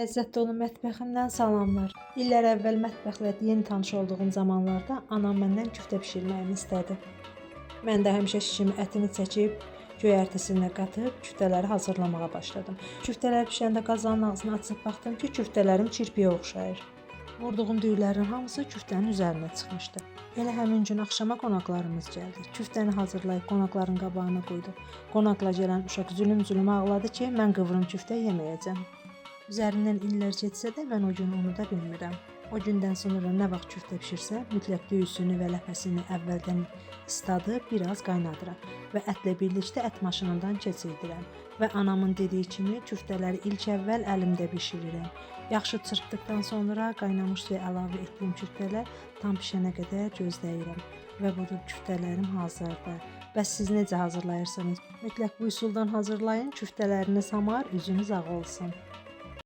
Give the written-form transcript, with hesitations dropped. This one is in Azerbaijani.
Ləzzət dolu mətbəximdən salamlar. İllər əvvəl mətbəxlə yeni tanış olduğum zamanlarda anam məndən küftə bişirməyimi istədi. Mən də həmişəki kimi ətini çəkib, göyərtisinə qatıb küftələri hazırlamağa başladım. Küftələr bişəndə qazanın ağzını açıb baxdım ki, küftələrim çirpiyə oxşayır. Vurduğum düyülərin hamısı küftənin üzərinə çıxmışdı. Elə həmin gün axşama qonaqlarımız gəldi. Küftəni hazırlayıb qonaqların qabağına qoyduq. Qonaqla gələn uşaq zülüm-zülüm ağladı ki, mən qıvrım küftə yeməyəcəm. Üzərindən illər keçsə də mən o günü unuda bilmirəm. O gündən sonra nə vaxt küftə bişirsəm, mütləq düyüsünü və ləpəsini əvvəldən isladıb biraz qaynadıram və ətlə birlikdə ət maşınından keçirdirəm və anamın dediyi kimi küftələri ilk əvvəl əlimdə bişirirəm. Yaxşı çırpdıqdan sonra qaynamış suya əlavə etdiyim küftələr tam bişənə qədər gözləyirəm və budur küftələrim hazırdır. Bəs siz necə hazırlayırsınız? Mütləq bu üsuldan hazırlayın, küftələriniz hamar, üzünüz ağ olsun.